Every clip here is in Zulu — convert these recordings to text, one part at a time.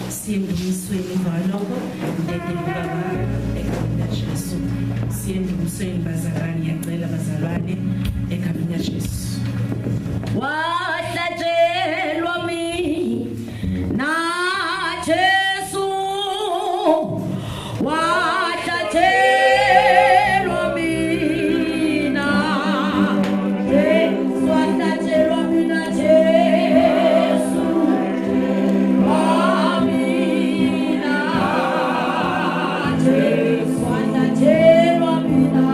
Siye emva kwalokho ngidedele ubaba egameni laJesu. Siye endumisweni bazalwane, ngiyacela bazalwane egameni laJesu. Wahlatshelwa mina Jesu, wahlatshelwa mina Jesu, wahlatshelwa mina Jesu, wamina Jesu, wahlatshelwa mina,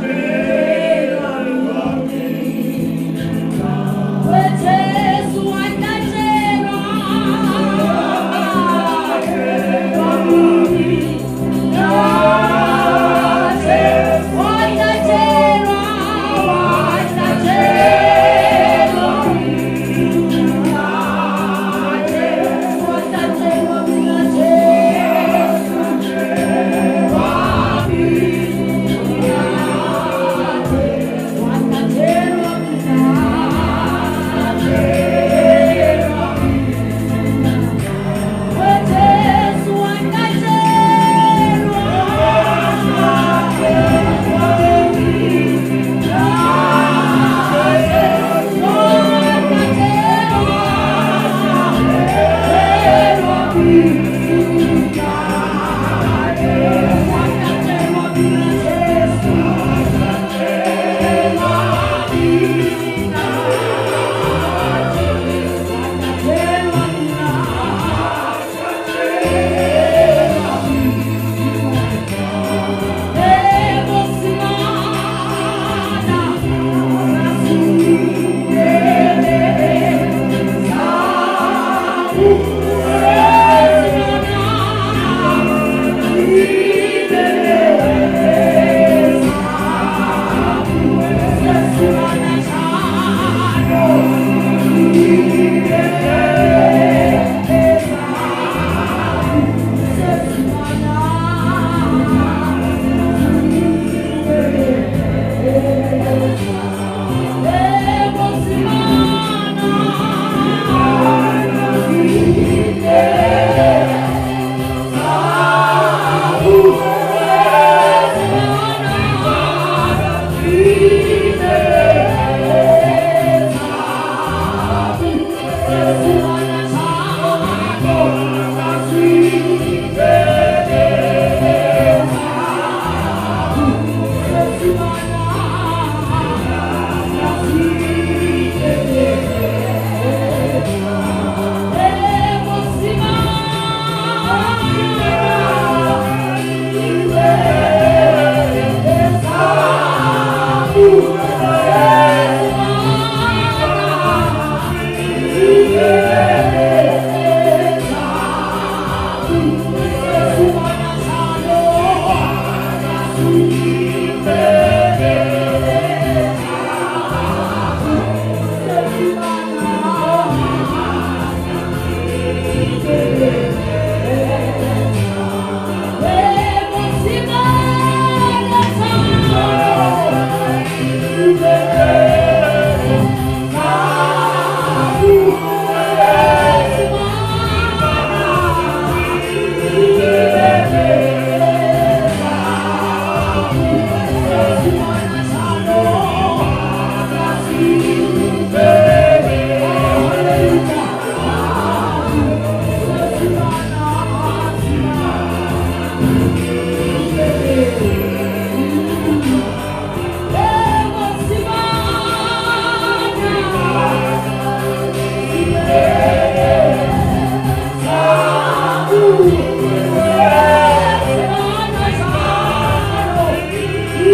Jesu wahlatshelwa mina, Jesu wahlatshelwa, wahlatshelwa mina, Jesu wahlatshelwa mina, Jesu wamina, Jesu wahlatshelwa mina, Jesu wahlatshelwa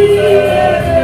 Yeah.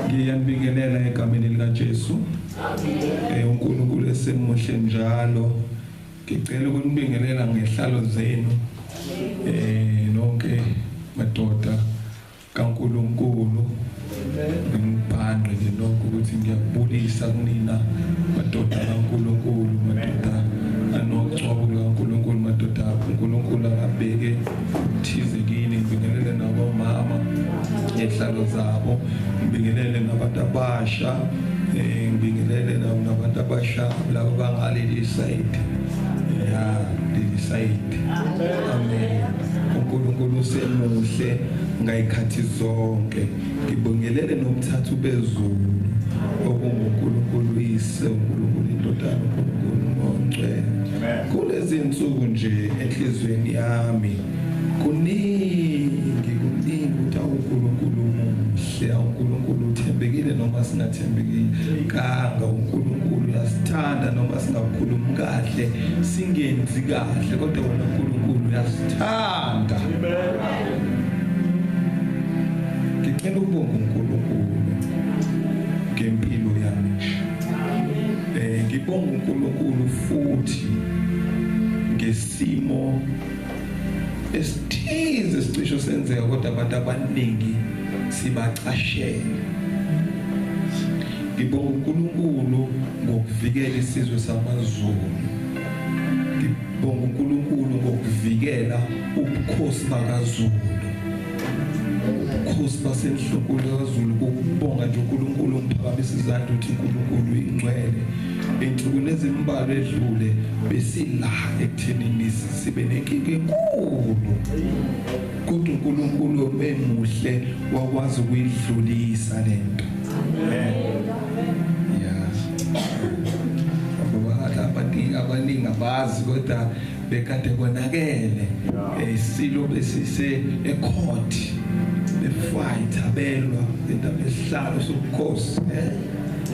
Ngiyanibingelela egameni lika Jesu. Amen. uNkulunkulu esemuhle njalo. Ngicela ukunibingelela ngehlalo zenu. Nonke madoda kaNkulunkulu. Ngibhanqe nje nonke ukuthi ngiyabulisa kunina madoda kaNkulunkulu, madoda anogcobo kaNkulunkulu, madoda uNkulunkulu akabeke thize kini. Ngibingelele nabomama ngehlalo zabo, ngibingelele nabantu abasha, ngibingelele nabantu abasha laba bangaleli side. Ya, leli side. Amen. uNkulunkulu usemuhle ngayikhathi zonke. Ngibingelele nomthathu bezulu okunguNkulunkulu Uyise, uNkulunkulu iNdodana, uNkulunkulu oNgcwele. Kulezi insuku nje enhlizweni yami kuningi ukuthi uNkulunkulu muhle, uNkulunkulu uthembekile noma singathembekile kanga, uNkulunkulu uyasithanda noma singakhulumi kahle, singenzi kahle, kodwa wena uNkulunkulu uyasithanda. Ngicela ukubonga uNkulunkulu ngempilo yami nje. Ngibonga uNkulunkulu futhi ngesimo esithize sicisho senzeka, kodwa abantu abaningi sibacashele. Ngibonga uNkulunkulu ngokuvikela isizwe samaZulu. Ngibonga uNkulunkulu ngokuvikela ubukhosi bakaZulu. Ubukhosi baseNdlunkulu kaZulu, ukubonga nje uNkulunkulu ngiphakamisa izandla ukuthi uNkulunkulu ingcwele. Ensukwini ezimbalwa edlule besila ekuthenini sibe nenkinga enkulu, kodwa uNkulunkulu emuhle wakwazi ukuyidlulisa lento. Amen. Yeah. Ngoba abaningi abazi kodwa bekade konakele isilo besise ecourt befight abelwa indaba esihlalo sobukhosi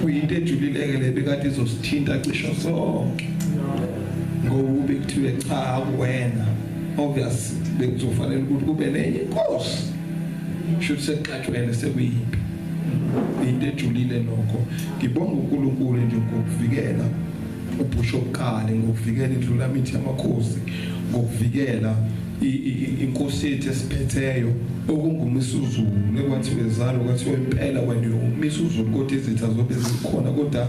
kuyinto ejulileke le bekade izosithinta cishe sonke ngoba kuthiwe cha wena obvious bekuzofanele ukuthi kube nenye inkosi should sexatshwene sekuyimpi into ejulile nokho. Ngibonga uNkulunkulu nje ngokuvikela uBishop Kale, ngokuvikela indlulamithi yamakhosi, ngokuvikela inkosi yethu esiphetheyo okunguMisuzulu ekwathiwe zalo kwathiwa impela wena uyomisa uZulu kodwa izitha zobe zikhona kodwa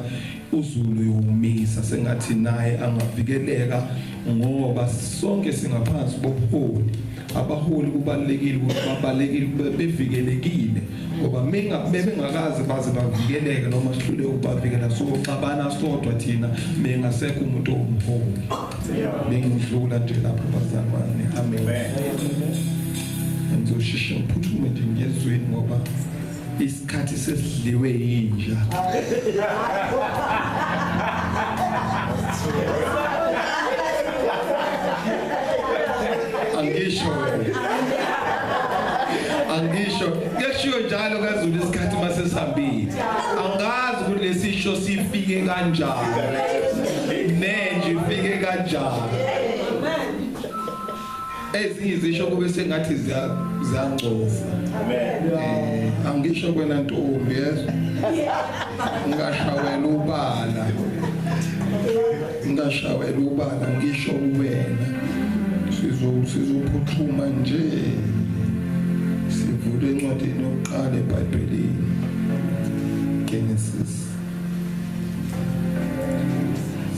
uZulu uyomisa. Sengathi naye angavikeleka ngoba sonke singaphansi bobuholi. Abaholi kubalekile ukuthi babalekile bevikelekile ngoba bengakaze baze bavikeleke noma sihlule ukubavikela soxabana sodwa thina bengasekho umuntu owumholi. Bengidlula nje lapho bazalwane. Amen. Ngizosheshe ngiphuthume nje ngezweni ngoba isikhathi sesidliwe yinja. Angisho kushiwo njalo kaZulu isikhathi masesihambile. Angazi ukuthi lesisho sifike kanjani, nenje ifike kanjani. Ezinye izisho kube sengathi ziyangcofa. Amen. Angisho kwena ntombi yezwa ngashawela ubala, ngashawela ubala ngisho kuwena sizophuthuma nje sivule encwadini yokuqala eBhayibhelini Genesis,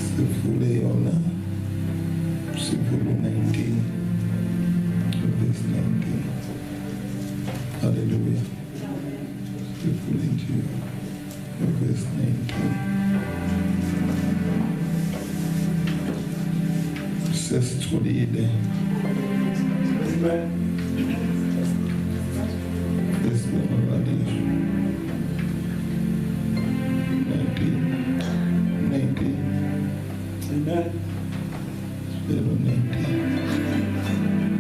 sivule yona, sivule 19 verse 19. Hallelujah. Sivule nje verse 19. Sesitholile.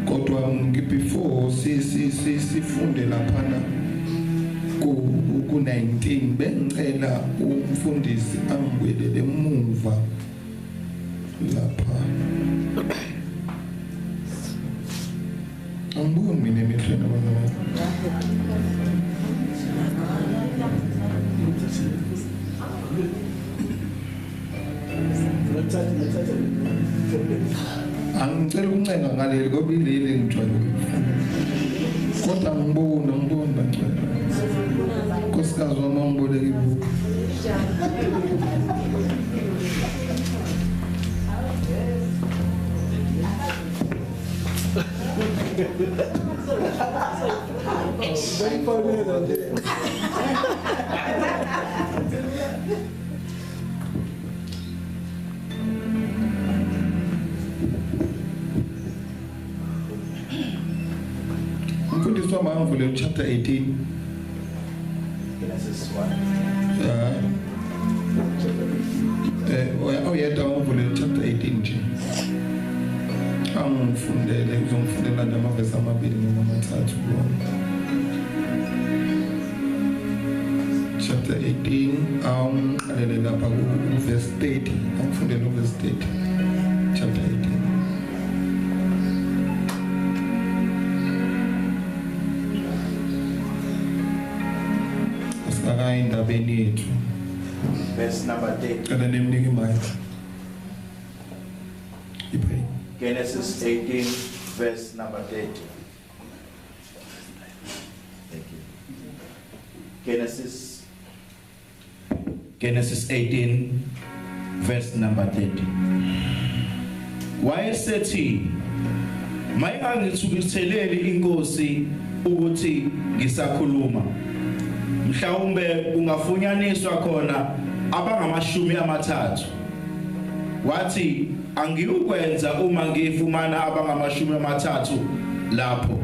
Kodwa before sifunde laphana ku 19 bengicela umfundisi angibuyelele emuva lapha. Angiboni mina emehlweni abazalwane. Angicela ukuncenga ngaleli ngoba ileli engijwayele ukufunda. Kodwa angiboni bangcwele. Nkosikazi wami angiboleka ibuku. Mfundisi wami angivule chapter 18. Genesis 1. Oyedwa angivule chapter 18 nje. Angifundele uzongifundela nje amavesi amabili noma amathathu kuwona. Chapter 18 angiqalele lapha ku verse 30. Angifundele verse 30. Chapter 18. Asikayi indabeni yethu. Verse number 30. Cela nimnike imic. Genesis 18, verse number 30. Thank you. Genesis Genesis 18 verse number 30. Wayesethi, mayingangithukutheleli inkosi ukuthi ngisakhuluma, mhlawumbe kungafunyaniswa khona abangama-30. Wathi, angiyukwenza uma ngifumana abangama-30 lapho.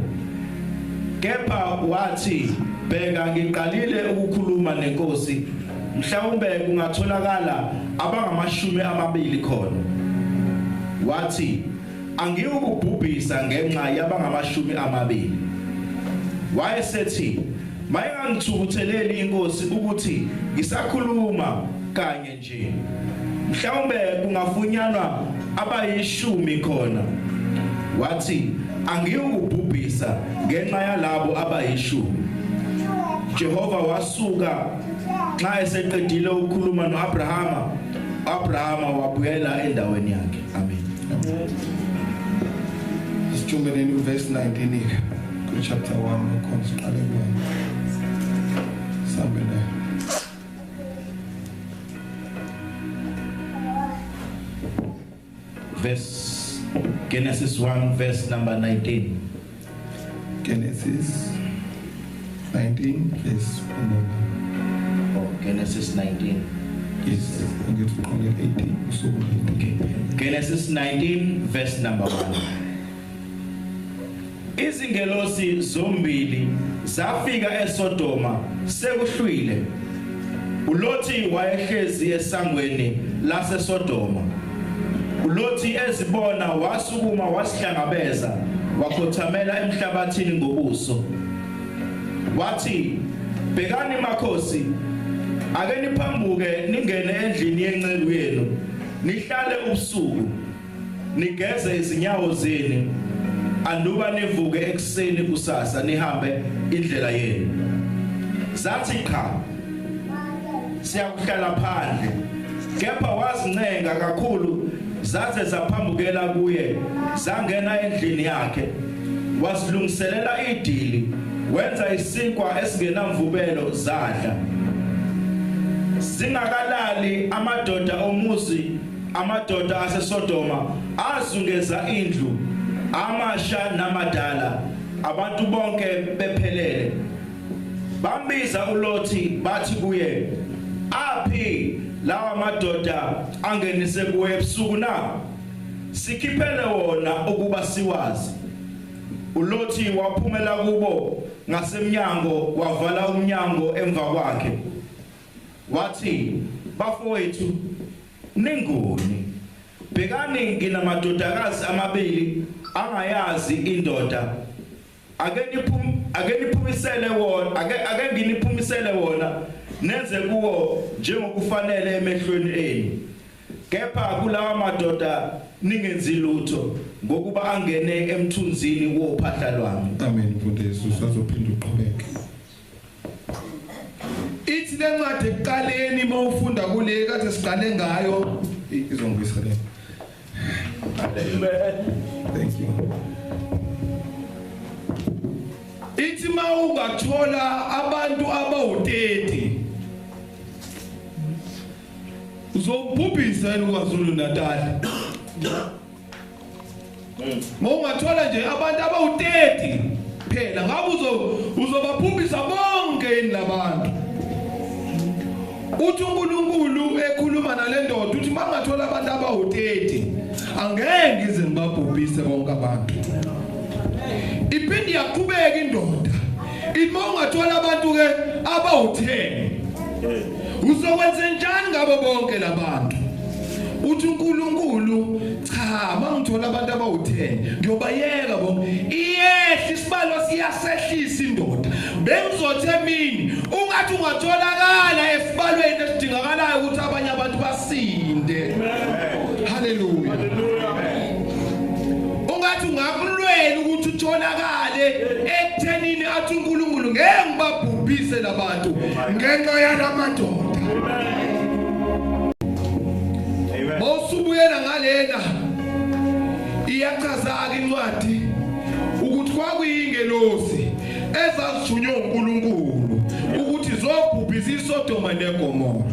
Kepha wathi, bheka ngiqalile ukukhuluma nenkosi, mhlawumbe kungatholakala abangama-20 khona. Wathi, angiyukubhubhisa ngenxa yabangama-20. Wayesethi, mayingangithukutheleli inkosi ukuthi ngisakhuluma kanye nje, mhlawumbe kungafunyanwa abayishumi khona. Wathi, angiyukubhubhisa ngenxa yalabo abayishumi. Jehova wasuka nxa eseqedile ukukhuluma noAbrahama. Abrahama wabuyela endaweni yakhe. Amen. Sijumbeneni verse 19 ku chapter 1 ukhonza uqale kuwena. Sambe naye. Verse Genesis 1 verse number 19. Genesis 19 verse 1. Oh, Genesis 19. Yes, ngithi uqale 18 usuku. Okay. Genesis 19 verse number 1. Izingelosi zombili zafika eSodoma sekuhlwile. uLothi wayehlezi esangweni laseSodoma. uLothi ezibona wasukuma wasihlangabeza, wakhothamela emhlabathini ngobuso. Wathi, bhekani makhosi, ake niphambuke ningene endlini yenceku yenu, nihlale ubusuku, nigeze izinyawo zenu, anduba nivuke ekuseni kusasa nihambe indlela yenu. Zathi, cha, siyakuhlala phandle. Kepha wazincenga kakhulu, zaze zaphambukela kuye, zangena endlini yakhe. Wasilungiselela idili, wenza isinkwa esingenamvubelo, zadla. Singakalali amadoda omuzi, amadoda aseSodoma azungeza indlu, amasha namadala, abantu bonke bephelele. Bambiza uLothi bathi kuye, aphi lawa madoda angenise kuwe ebusuku na? Sikhiphele wona ukuba siwazi. uLothi waphumela kubo ngasemnyango, wavala umnyango emva kwakhe. Wathi, bafowethu, ningoni, bhekani nginamadodakazi amabili angayazi indoda, ake niphumisele wona, ake nginiphumisele wona, nenze kuwo njengokufanele emehlweni enu. Kepha kulawa madoda ningenzi lutho, ngokuba angene emthunzini wophahla lwami. Amen. Mfundisi, usazophinda uqhubeke. Ithi lencwadi ekuqaleni mawufunda kule kade siqale ngayo izongibuyisa le. Amen. Thank you. Ithi mawungathola abantu abawu30 uzobhubhisa yini kwaZulu Natal? Mawungathola nje abantu abawu30 phela ngabe uzobabhubhisa bonke yini labantu? Uthi uNkulunkulu ekhuluma nalendoda uthi mangathola abantu abawu30 angeke ngize ngibabhubhise bonke abantu. Iphinde yaqhubeka indoda ithi mawungathola abantu ke abawu10 uzokwenza njani ngabo bonke labantu? Uthi uNkulunkulu cha, mangithola abantu abawu10 ngiyobayeka bonke. Iyehla isibalo, siyasehlisa indoda. Bengizothi emini ungathi ungatholakala esibalweni esidingakalayo ukuthi abanye abantu basinde. Haleluya. Ungathi ungakulwela ukuthi utholakale ekuthenini athi uNkulunkulu ngeke ngibabhubhise labantu ngenxa yalamadoda. Bawusubuyela ngalena iyachaza incwadi ukuthi kwakuyingelosi ezazithunywe uNkulunkulu ukuthi zobhubhisa iSodoma neGomora.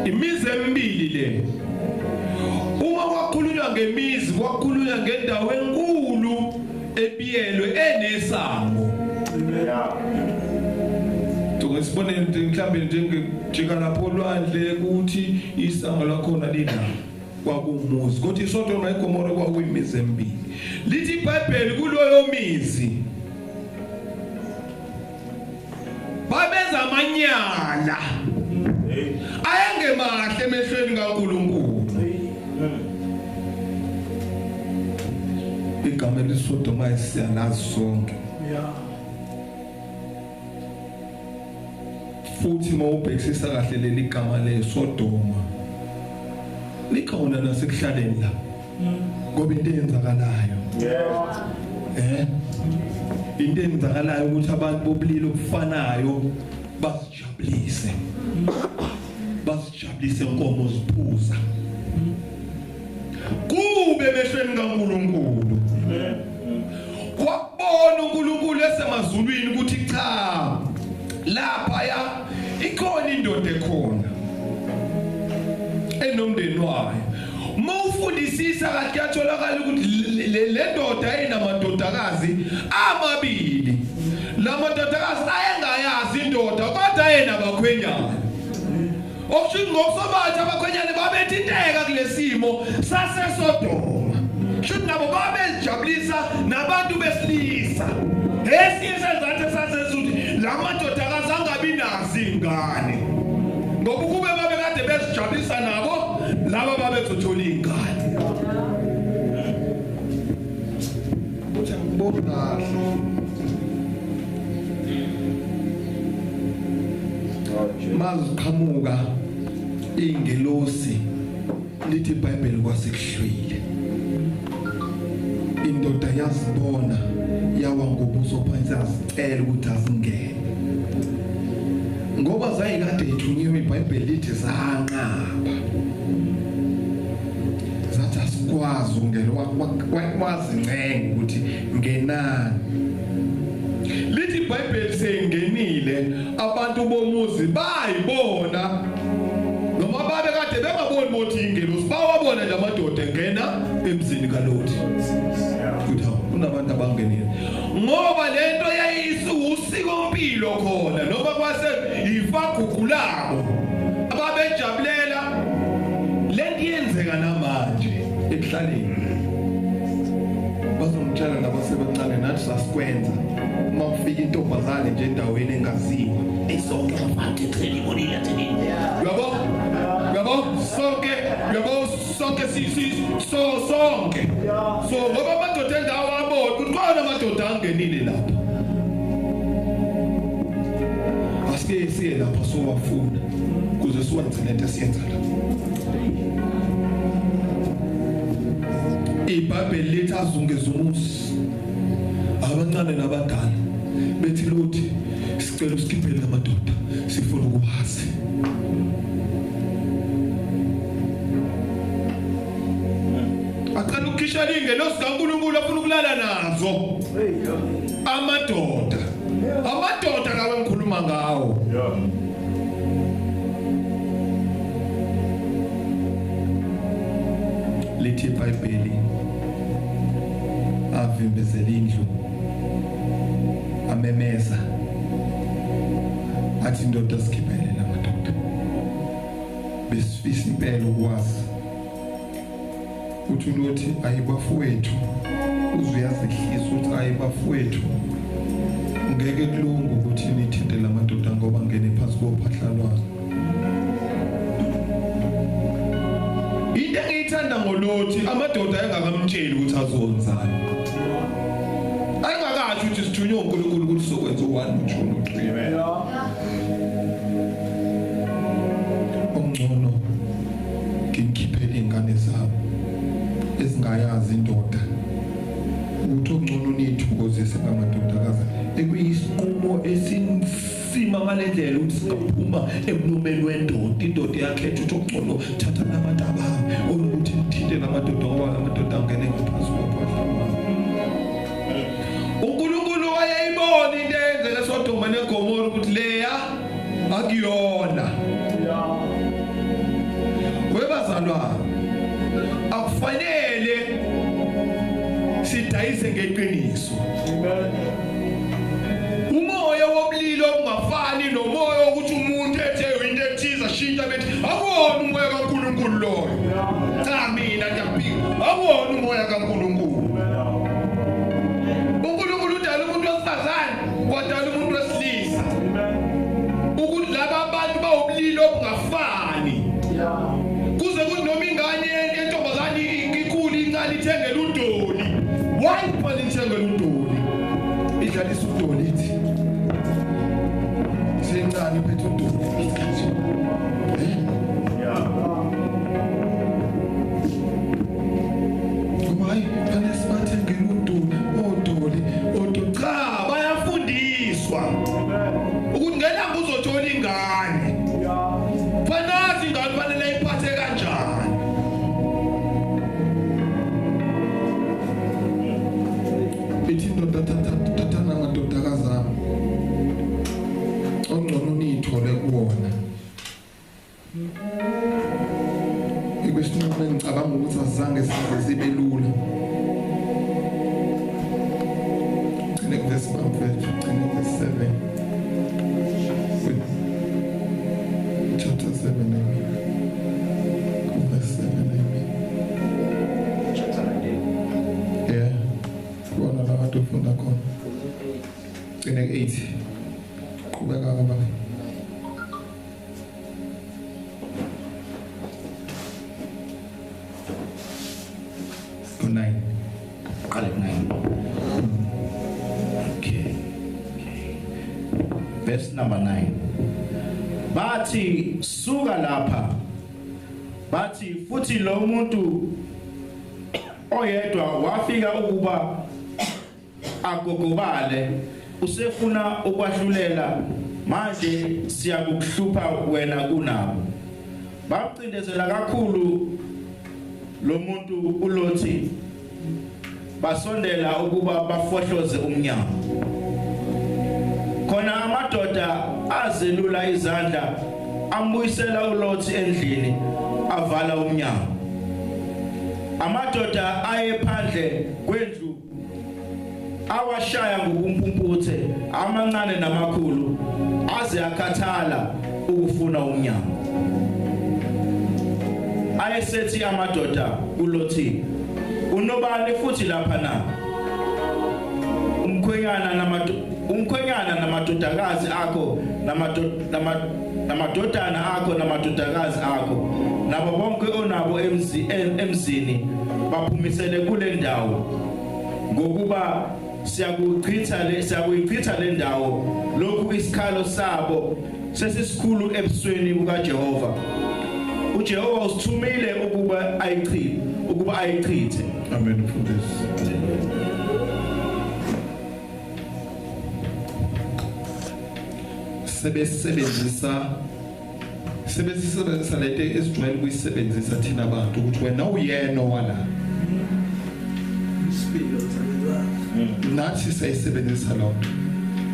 Imizi emibili le. Uma kwakhulunywa ngemizi, kwakhulunywa ngendawo enkulu ebiyelwe enesango. Ngisibonele mhlawumbe njengejika lapho olwandle ukuthi isango lakhona lina kwakumuzi, kodwa iSodoma neGomora kwakuyimizi emibili. Lithi iBhayibheli kuloyo mizi babenza amanyala ayengemahle emehlweni kaNkulunkulu. Igama eliSodoma siyalazi sonke. Futhi mawubhekisisa kahle leli gama leSodoma likhona nasekuhlaleni la, ngoba into eyenzakalayo into eyenzakalayo ukuthi abantu bobulili obufanayo basijabulise, basijabulise inkomo ziphuza kube emehlweni kaNkulunkulu. Kwabona uNkulunkulu esemazulwini ukuthi cha, lapha ya ikhona indoda ekhona enomndeni wayo. Mawufundisisa kahle kuyatholakala ukuthi le ndoda enamadodakazi amabili. La madodakazi ayengayazi indoda kodwa yena abakhwenyana. Okusho ngokusobatha abakhwenyana babethinteka kulesimo saseSodoma. Shuthi nabo babejabulisa nabantu besilisa. Esinye sezathu sasesuthi la madodakazi angabi nazo ingane, ngoba kube babekade bezijabulisa nabo laba babezothola ingane. Uthi angiboni kahle. Maziqhamuka ingelosi, lithi iBhayibheli kwasekuhlwile. Indoda yazibona yawa ngobuso phansi, azicela ukuthi azingene, ngoba zayikade ithunyiwe. iBhayibheli lithi zanqaba, zathi asikwazi ukungena. Wazincenga ukuthi ngenani. Lithi iBhayibheli seyingenile, abantu bomuzi bayibona, noma babe kade bengaboni ukuthi ingelosi, bawabona nje amadoda engena emzini kaLothi. Kuthi kunabantu abangenile, ngoba lento yayisuusikompilo khona, noma kwase ifagugu labo ababejabulela. Lento yenzeka namanje ekuhlaleni. Bazongitshela nabasebancane, nathi sasikwenza. Uma kufika intombazane nje endaweni engaziwa, Sonke bafana ekuseni ibonile athini. Yabo, yabo, sonke, yabo, sonke sisi so sonke. So ngoba amadoda endawo abona ukuthi khona amadoda angenile lapha, asike siye lapha sowafuna kuze siwenze lento esiyenza la. iBhayibheli lithi azungeza umuzi, abancane nabadala, bethi Lothi sicela usikhiphele lamadoda, sifuna ukuwazi. Aqala ukukhishela ingelosi kaNkulunkulu afuna ukulala nazo. Amadoda, amadoda lawa engikhuluma ngawo. Lithi iBhayibheli avimbezela indlu, amemeza athi indoda sikhiphele lamadoda, besifisa impela ukwazi. Uthi uLothi ayibafowethu, uzuyazehlisa ukuthi ayibafowethu, ngeke kulungu ukuthi nithinte lamadoda ngoba ngene phansi kophahla lwazo. Into engiyithanda ngoLothi, amadoda ayengakamtsheli ukuthi azonzani, ayengakasho ukuthi sithunywe uNkulunkulu ukuthi sokwenza u1 no2 no3. Ongcono ngikhiphele ingane zabo ezingayazi indoda, ukuthi ongcono nithokozise ngamadodakazi. Ekuyisinqumo esinzima ngalendlela ukuthi singaphuma emlomeni wendoda. Indoda yakhetha ukuthi ongcono thatha nabantu abami onokuthi nithinte namadoda, ngoba lamadoda angene ngaphansi kophahla lwami. uNkulunkulu wayeyibona into eyenzeka eSodoma neGomora ukuthi leya Akuyona. Webazalwane, akufanele sidayise ngeqiniso. Umoya womlilo ungafani nomoya wokuthi umuntu ethe into ethize ashintsha bethi akuwona umoya kaNkulunkulu loyo. Cha, mina ngiyaphika, akuwona umoya kaNkulunkulu. uNkulunkulu udala umuntu wesifazane, wadala umuntu wesilisa. Ukuthi laba abantu bawumlilo obungafani. Kuze kuthi noma ingane yentombazane ikhulu incane ithengele udoli. Why kufanele ithengele udoli? Idlalisa udoli ithi. Sencane iphethe udoli. Ngoba hayi fanele sibathengele udoli, odoli, odoli. Cha, bayafundiswa. Ukuthi ngelanga uzothola ingane. Fanazi ingane fanele iphathe kanjani. Ithi indoda thathana amadodakazi ami. Ongcono niyithole kuwona. Ikwesinqumo engicabanga ukuthi azange size sibe lula. Gcine kuvesi bamfethu, gcine verse 7. Chapter 7, I mean. Verse 7, I mean. Chapter 19. Yeah. Kuwona la kade ufunda khona. Gcine ku-8. Qhubeka baba. Ku-9. Qale ku-9. Okay. Verse number 9. Bathi suka lapha. Bathi futhi lo muntu oyedwa wafika ukuba agogobale, usefuna ukwahlulela, manje siyakukuhlupha wena kunabo. Bamcindezela kakhulu lo muntu uLothi, basondela ukuba bafohloze umnyango. Khona amadoda azelula izandla, ambuyisela uLothi endlini, avala umnyango. Amadoda aye phandle kwendlu awashaya ngokumpumputhe amancane namakhulu, aze akhathala ukufuna umnyango. Ayesethi amadoda kuLothi, unobani futhi lapha na? Umkhwenyana namadodakazi akho namadodana akho namadodakazi akho nabo bonke onabo emzini baphumisele kule ndawo, ngokuba siyakuyichitha le ndawo. Lokhu isikhalo sabo sesisikhulu ebusweni bukaJehova. uJehova usithumile ukuba ayichithe. Amen mfundisi. Sebesebenzisa lento esijwayele ukuyisebenzisa thina abantu, ukuthi wena uyena wala. Nathi siyayisebenzisa lonto.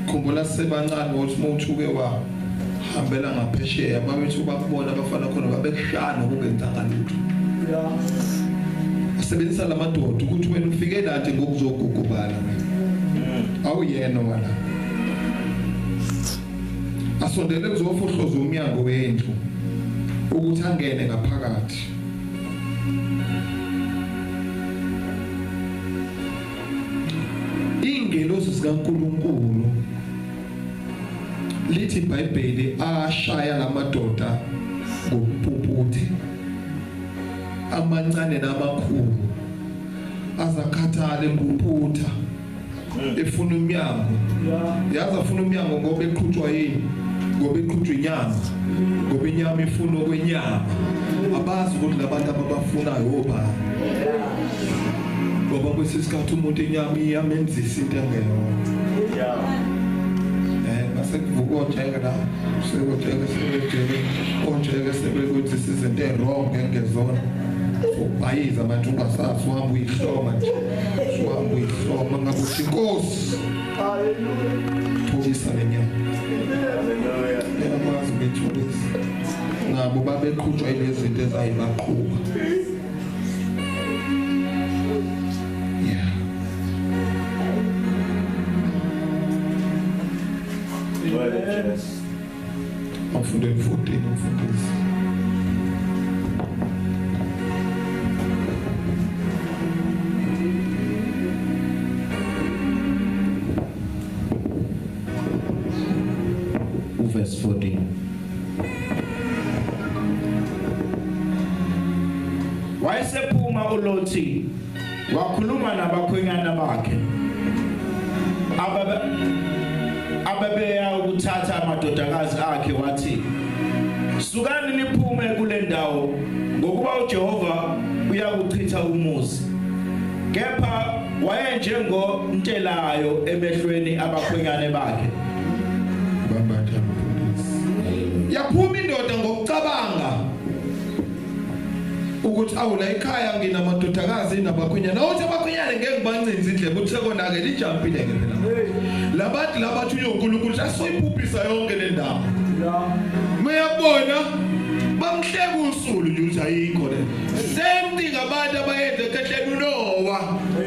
Khumbula sebancane ukuthi umuntu uke wahambela ngaphesheya, babethi bakubona abafana khona babekushaya nokungenzanga lutho. Asebenzisa lamadoda ukuthi wena ufike la nje ngokuzogugubala. Awuyena wala. Asondele kuzofohloza umnyango wendlu ukuthi angene ngaphakathi. Ingelosi zikaNkulunkulu lithi iBhayibheli ashaya lamadoda ngompumputhe amancane namakhulu, azakhathala empumputha efuna umnyango. Yazi afuna umnyango ngoba eqhutshwa yini? Ngoba eqhutshwa inyama, ngoba inyama ifuna okwenyama. Abazi ukuthi labantu ababafunayo obani, ngoba kwesikhathi umuntu inyama iyamenzisa into engeyona. Mase kuvuka ojeke la, sekojeke sebejeke ojeke sebekwenzisa izinto ewrong engezona. Ubhayiza manje ungasazi, uhamba uyihloma nje, uhamba uyihloma ngabe uthi Nkosi. Haleluya. ukuyitholisa le nyama. Bayakwazi ukuyitholisa. Nabo babeqhutshwa ilezi zinto ezayibaqhuba. Yeah. Afunde 14 umfundisi. Verse 14. Wayesephuma uLothi wakhuluma nabakhwenyana bakhe ababeya ukuthatha amadodakazi akhe, wathi, sukani niphume kule ndawo, ngokuba uJehova uyakuchitha umuzi. Kepha wayenjengontelayo emehlweni abakhwenyane bakhe. Yaphuma indoda ngokucabanga ukuthi awu la ekhaya nginamadodakazi nabakhwenyana, uthi abakhwenyana ngeke ngibancinze indlebe, uthi sekonakele ijampile ke phela. Labantu labathunywe uNkulunkulu asoyiphuphisa yonke le ndawo. Mayabona bamhleka usulu nje ukuthi ayikho le. Same thing abantu abayenze eKhehleni uNowa,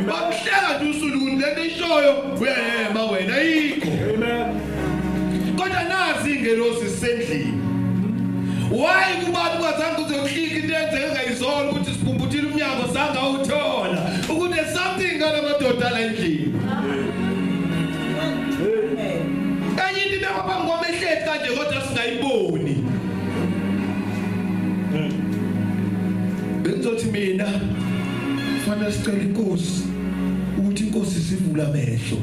bamhleka nje usulu ukuthi lento ishoyo uyahema wena ayikho. Kodwa nazi ingelosi sendlini. Why kubantu kwazange kuze kuhlike into enzeke ngayizolo ukuthi siphumbuthile umnyango sangawuthola ukuthi there's something ngalamadoda la endlini. Kanye into ibekwa ngomehleti kanje kodwa singayiboni. Bengizothi mina fanele sicele inkosi ukuthi inkosi sivula amehlo.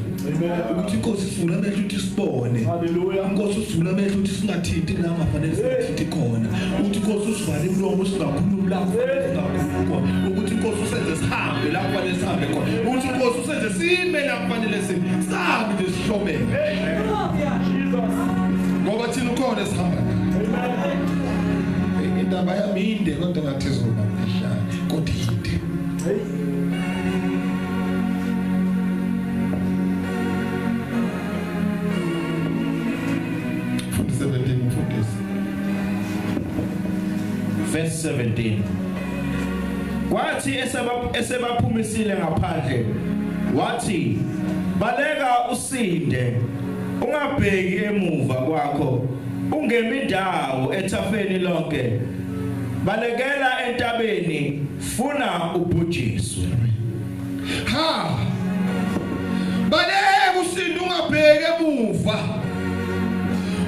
Ukuthi inkosi sivula amehlo ukuthi sibone. Hallelujah. Inkosi usivula amehlo ukuthi singathinti la ngafanele singathinti khona. Ukuthi inkosi usivale umlomo singakhulumi la kufanele singakhulumi khona. Ukuthi inkosi usenze sihambe la kufanele sihambe khona. Ukuthi inkosi usenze sime la kufanele sime. Sihambe nje sihlomele. Ngoba thina ukhona sihamba naye. Indaba yami inde kodwa ngathi izoba mfishane kodwa inde. Verse 17. Kwathi esebaphumisile ngaphandle, wathi, baleka usinde, ungabheki emuva kwakho, ungemi indawo ethafeni lonke, balekela entabeni, funa ubhujiswe. Ha! Baleka usinde ungabheki emuva.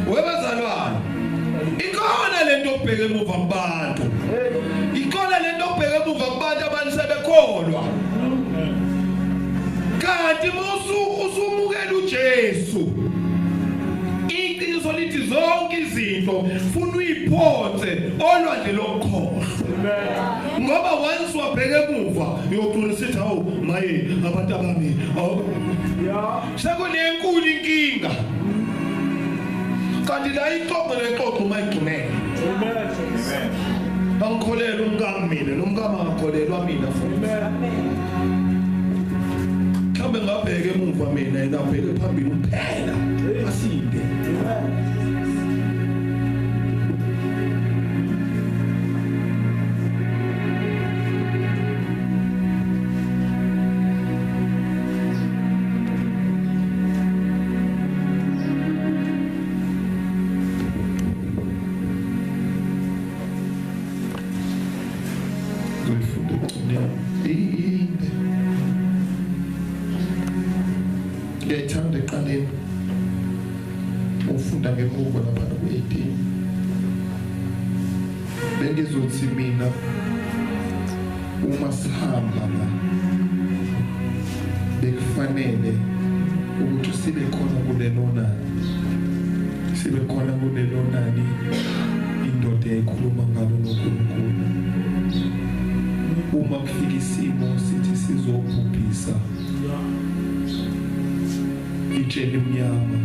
Webazalwane, ikhona lento obheke emuva kubantu. Ikhona lento obheke emuva kubantu abantu sebekholwa. Kanti usumukela uJesu, iqiniso lithi zonke izinto funa uyiphothe olwandle lokukhohlwa. Ngoba once wabheka emuva uyogcina sithi hawu maye abantu abami. Sekunenkulu inkinga. Kanti la ixoxo lexoxo mayigcumele. Amen. Angikholelwa umkami mina, nomkami angakholelwa mina futhi. Mhlawumbe ngabheke emuva mina yena abheke phambili kuphela. Asinde. Ngiyayithanda eqaleni ufunda ngemuva lapha ku-18. Bengizothi mina uma sihamba la bekufanele ukuthi sibe khona kulelo nani, sibe khona kulelo nani indoda eyayikhuluma ngalo noNkulunkulu. Uma kufika isimo sithi sizobhubhisa itshe limnyama,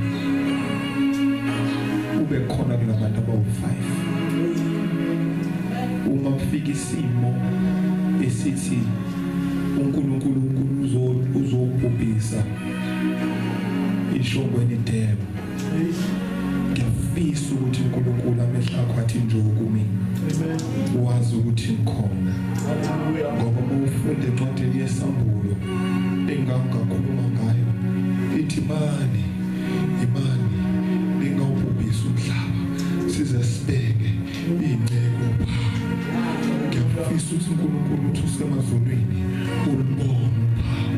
ube khona kulabantu abawu-5. Uma kufika isimo esithi uNkulunkulu uzobhubhisa iShongweni Dam, Ngiyafisa ukuthi uNkulunkulu amehlo akho athi nje kumina. Wazi ukuthi ngikhona. Ngoba uma ufunda encwadini yesambulo engangakhuluma ngayo ithi mani imani ningawubhubhisi umhlaba size sibeke inceku pha. Ngiyafisa ukuthi uNkulunkulu uthi usemazulwini ulibone uphawu,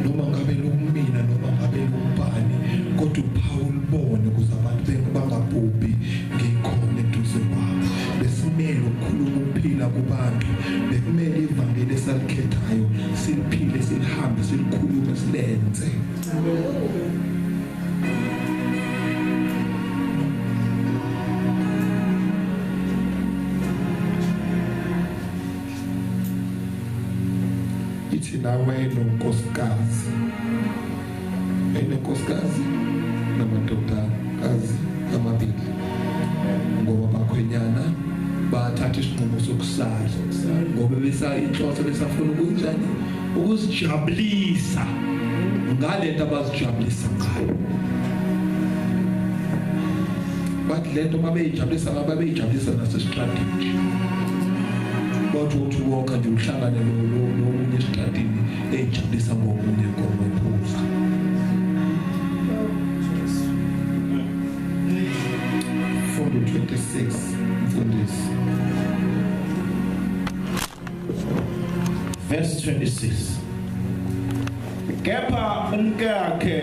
noma ngabe lukumina noma ngabe lukubani, kodwa uphawu ulibone ukuze abantu bangabhubhi ngikhona eduze kwabo. Besimele ukukhuluma ukuphila kubantu, bekumele ivangeli esalikhethayo siliphile, silihambe, silikhulume, silenze. Ithi nawe nonkosikazi, enenkosikazi namadodakazi amabili, ngoba bakhwenyana bathatha isinqumo sokusala ngoba inhloso besafuna ukunjani ukuzijabulisa ngalento abazijabulisa ngayo. Bathi lento babeyijabulisa ngayo babeyijabulisa nasesitradini. Bathi uthi wonke nje uhlangane nomunye esitradini eyijabulisa ngomunye ngoba iphuza. Funda 26 mfundisi. Verse 26. Kepha umkakhe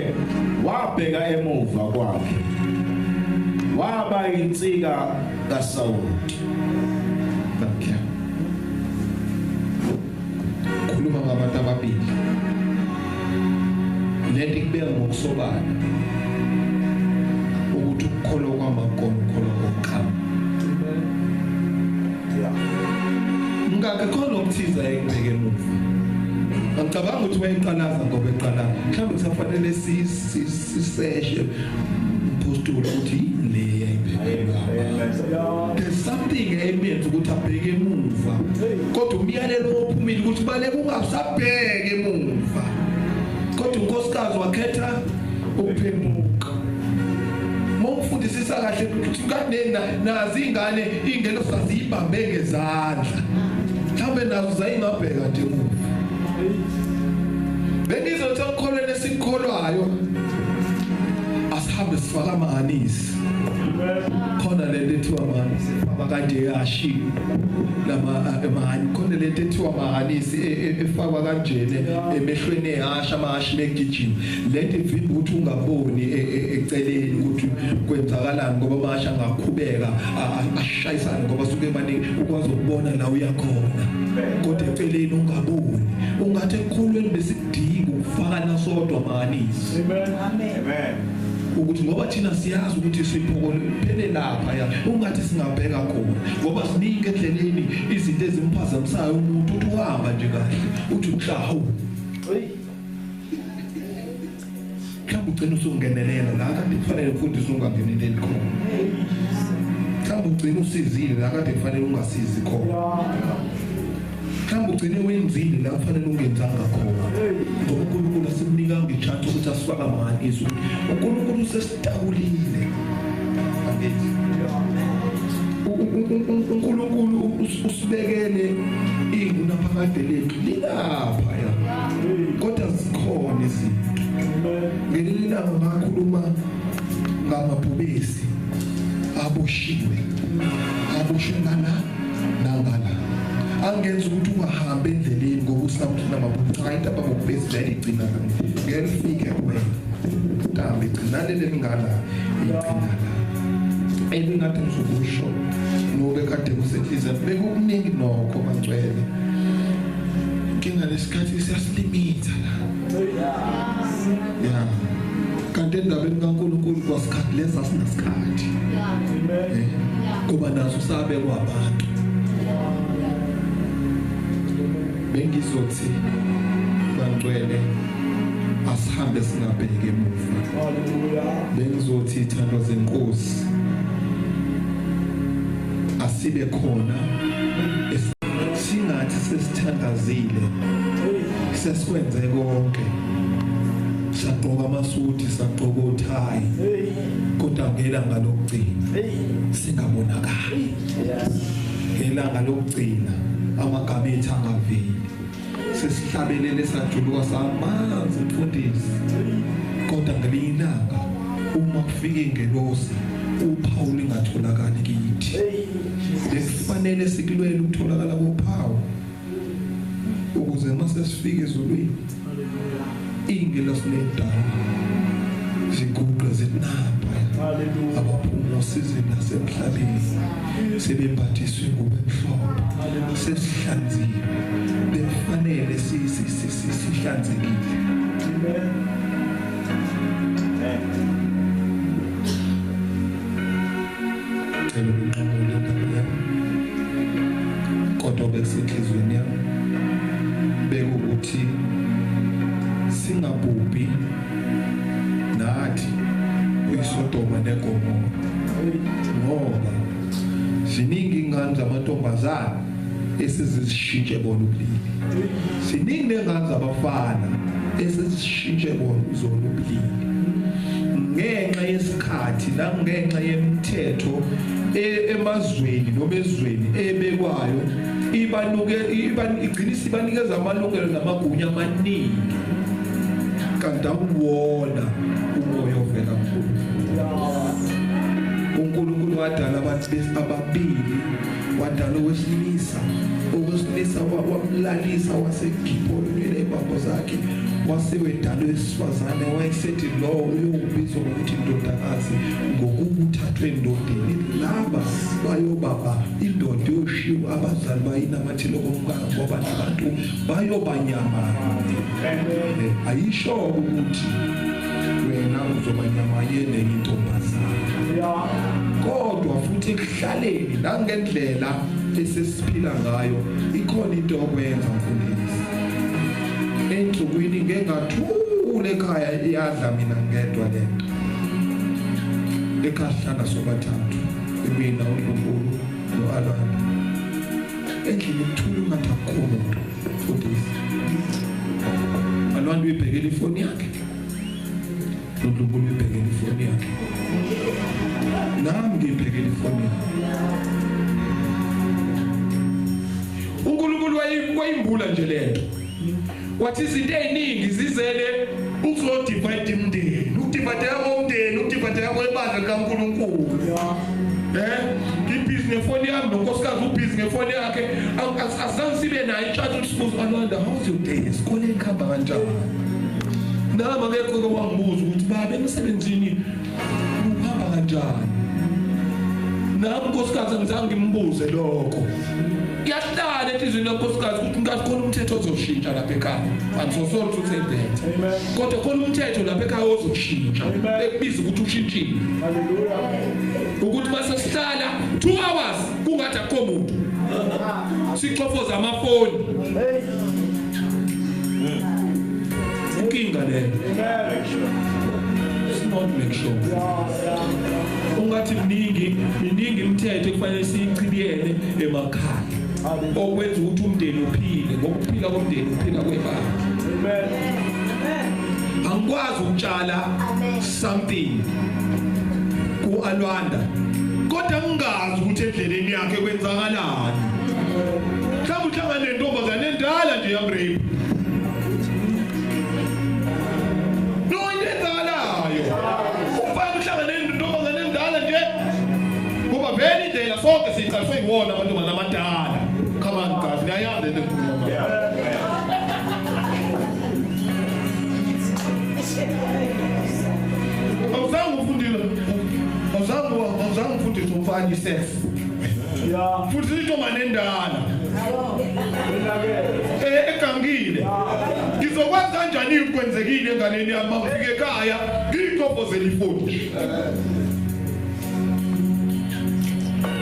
wabheka emuva kwakhe, waba insika kaSawuli. Thank you. Khuluma ngabantu ababili. Lento ikubeka ngokusobala ukuthi ukukholwa kwamakona ukukholwa kokuqhama. Ngakho khona okuthiza ekubheke emuva. Angicabanga ukuthi wayeqalaza ngoba eqala. Mhlawumbe kusafanele siseshe umpostoli ukuthi le yayibheke emuva. There's something emenza ukuthi abheke emuva. Kodwa umyalelo ophumile ukuthi baleke ungasabheke emuva. Kodwa unkosikazi wakhetha ukuphenduka. Mawufundisisa kahle ukuthi kade nazi ingane ingelo sazibambe ngezandla. Mhlawumbe nazo zayingabheka nje emuva. Bengizothi okholweni esikholwayo asihambe sifaka amahanisi. Khona lento ethiwa amahanisi efakwa kanje yashi lama emahani, khona lento ethiwa amahanisi efakwa kanjene emehlweni ehasha amahashi megijima. Lento ivimba ukuthi ungaboni eceleni ukuthi kwenzakalani ngoba amahasha angakhubeka ashayisane ngoba suke maningi, ukwazi ukubona la uyakhona kodwa eceleni ungaboni. Ungathi ekukholweni besidinga ukufaka nasodwa amahanisi. Amen. Ukuthi ngoba thina siyazi ukuthi siphokole phele lapha ya ungathi singabheka khona ngoba siningi endleleni izinto ezimphazamisayo umuntu uthi uhamba nje kahle uthi mhlawu mhlawumbe ugcina usungenelela la kade kufanele ufundise ungangeneleli khona, mhlawumbe ugcina usizile la kade kufanele ungasizi khona, mhlawumbe ugcine wenzile la kufanele ungenzanga khona. Ngoba uNkulunkulu asimnikanga i-chance ukuthi asifake amahanisi. uNkulunkulu usesitakulile. Angithi uNkulunkulu usibekele ingunaphakade lethu lilapha ya, kodwa zikhona izinto. Ngelinye ilanga ngakhuluma ngamabhubesi aboshiwe, aboshwe ngala nangala, angenza ukuthi ungahambi endleleni ngoba usabuthi namabhubesi. Cha, into ababhubesi vele igcina ngeke lifike kuwena, ntambi igcina leli ngala igcina la. Ebingathi ngizokusho nobe kade kusenhlizweni bekukuningi nokho bangcwele. Inkinga lesikhathi siyasilimitha la. Yeah. Kanti endabeni kaNkulunkulu kwasikhathi lesa sinasikhathi. Kuba naso sabekwa abantu. Bengizothi bangcwele asihambe singabheki emuva. Bengizothi ithandwa zenkosi asibe khona, singathi sesithandazile sesikwenze konke Saqoka amasuti, saqoka othayi, kodwa ngelanga lokugcina singabonakali. Ngelanga lokugcina amagama ethu angaveli. Sesihlabelele sajuluka samanzi mfundisi, kodwa ngelinye ilanga uma kufika ingelosi uphawu lingatholakali kithi. Bekufanele sikulwele ukutholakala kophawu ukuze mase sifike ezulwini ingelosi nedala ziguqe zinapa abaphuma osizini nasemhlabeni sebembathiswe ingubo emhlophe, sesihlanziwe. Bekufanele sihlanzekile. Cela ukunqamula indaba yami, kodwa bekusenhliziyweni yami bekukuthi singabhubhi nathi kwiSodoma neGomora, ngoba ziningi ingane zamantombazane esizishintshe bona ubulili, ziningi nengane zabafana esizishintshe bona zona ubulili ngenxa yesikhathi nangenxa yemithetho emazweni noma ezweni ebekwayo ibanuke igcina isibanikeza amalungelo namagunya amaningi, kanti awuwona umoya ovela kuNkulunkulu. uNkulunkulu wadala abantu ababili, wadala owesilisa, owesilisa wamlalisa wasegiphonweni ebambo zakhe, wasewedala wesifazane, wayesethi lo uyobizwa ngokuthi indodakazi ngokuthathwe endodeni. Laba bayobaba indoda yoshiwo abazali bayinamathelo komkabo ngoba nabantu bayobanyama. Ayisho ukuthi wena uzoba nyamanye nenye intombazane, kodwa futhi ekuhlaleni nangendlela esesiphila ngayo ikhona into okwenza mfundisi. Ensukwini ngengathula ekhaya iyadla mina ngedwa lento. Ekhaya sihlala sobathathu, mina uNkulunkulu noAlwanda. Endlini kuthula ungathi akukho muntu mfundisi. Alwanda uyibhekela ifoni yakhe, uNkulunkulu uyibhekela ifoni yakhe, nami ngibhekela ifoni yakhe. uNkulunkulu wayimbula nje lento, wathi izinto eziningi zizele ukuzodivide imndeni, ukudivide komndeni, ukudivide kwebandla likaNkulunkulu. Ngibhizi ngefoni yami nonkosikazi ubhizi ngefoni yakhe, azange sibe nayo intshatha ukuthi sibuze Alwanda, how's your day, esikoleni kuhamba kanjani? Nami akekho ke wangibuza ukuthi baba emsebenzini kuhamba kanjani. Nami nkosikazi angizange ngimbuze lokho. Kuyahlala enhliziyweni yenkosikazi ukuthi ngathi khona umthetho ozoshintsha lapha ekhaya. I'm so sorry to say that. Kodwa khona umthetho lapha ekhaya ozoshintsha, ekubiza ukuthi ushintshile. Ukuthi mase sihlala 2 hours kungathi akukho muntu, sixofoza amafoni. Inkinga leyo. It's not make sure. Ungathi miningi imithetho ekufanele siyichibiyele emakhaya okwenza ukuthi umndeni uphile, ngokuphila komndeni uphila kwebandla. Angikwazi ukutshala something ku-Alwanda kodwa ngingazi ukuthi endleleni yakhe kwenzakalani. Mhlawumbe uhlangane nentombazane endala nje yamrape. No, into enzakalayo umfana uhlangane nentombazane endala nje, ngoba vele indlela sonke siyiqaliswe yiwona amantombazane amadala. Come on guys, niyayazi lento engikhuluma ngayo. Awuzange ufundile, awuzange ufundise umfana isex. Futhi intombazane endala egangile. Ngizokwazi kanjani ukwenzekile enganeni yami mangifike ekhaya ngiyixophozele ifoni.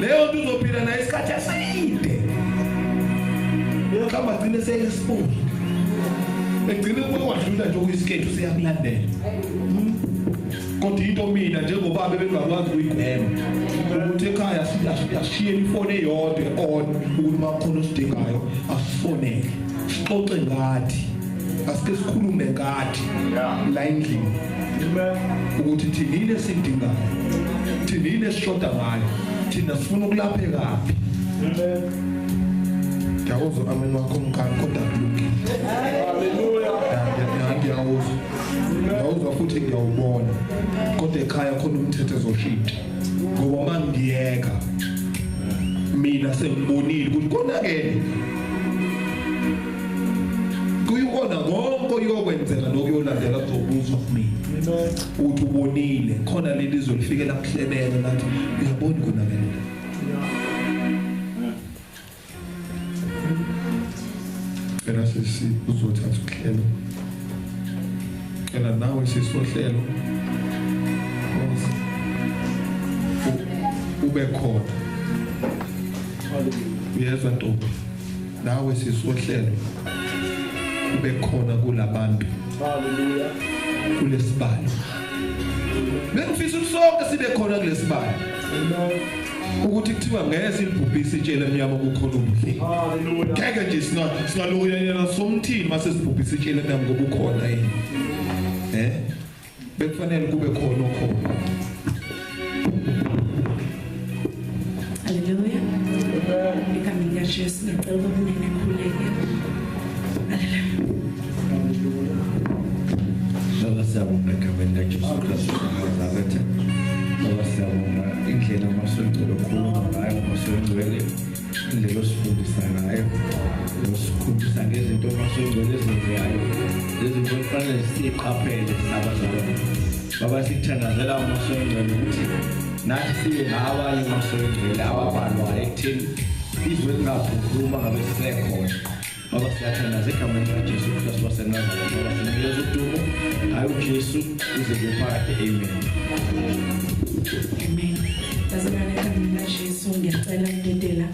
Leyo nto uzophila nayo isikhathi eside. Mhlawumbe agcine seyexposed, egcine kwadlula nje okuyisikhethu seyakulandela. Kodwa into mina njengobaba bengakwazi ukuyigwema ukuthi ekhaya asishiyele ifoni eyodwa on, ukuthi uma kukhona osidingayo asifonele sixoxe ngathi. Asike sikhulume ngathi la endlini ukuthi thina yini esidingayo, thina yini esishoda ngayo, thina sifuna ukulapheka phi. Ngiyawuzwa amen wakho mkhani, kodwa kulungile. Hallelujah. Ngiyawuzwa, ngiyawuzwa futhi ngiyawubona, kodwa ekhaya khona umthetho ezoshintsha, ngoba uma ngiyeka mina sengibonile ukuthi konakele kuyikona konke oyokwenzeka nokuyolandela kuzobuzwa kumina. Uthi ubonile khona leli zwe lifike lakuhlebela lathi uyabona konakele. Cela sisi uzothatha uhlelo, cela nawe sisohlelo ube khona. Uyezwa ntombi, nawe sisohlelo ube khona kulabantu. Hallelujah. Kulesibalo bengifisa ukuthi sonke sibe khona kulesibalo. Amen. Ukuthi kuthiwa ngeke silibhubhise itshele emnyama kukhona ubuhle. Hallelujah. Ngeke nje singalokuyana somthini mase sibhubhise itshele emnyama ngoba ukhona yini. Bekufanele kube khona okhona. Hallelujah. Egameni likaJesu ngicela ukuba unene khuleke. Hallelujah. Baba siyabonga egameni likaJesu Kristu waseNazaretha. Baba siyabonga indlela masongcwele okhuluma ngayo, masongcwele indlela osifundisa ngayo, osikhulisa ngezinto masongcwele ezenzekayo, lezinto kufanele siziqaphele sabazalwane. Baba sikuthandazela masongcwele ukuthi nathi sibe ngabanye masongcwele ababalwayo ekutheni izwe lingabhubhi uma ngabe sisekhona. Baba siyathandaza egameni likaJesu Kristu waseNazaretha. Baba sinikeza udumo ngayo uJesu uze kube phakade. Amen. Amen. Bazalwane egameni likaJesu ngiyacela ukudedela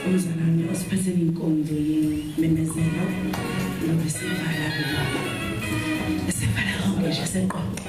umzalwane osiphathele inkonzo yememezelo ngoba sivala kuba. Sivala konke nje seqoqo.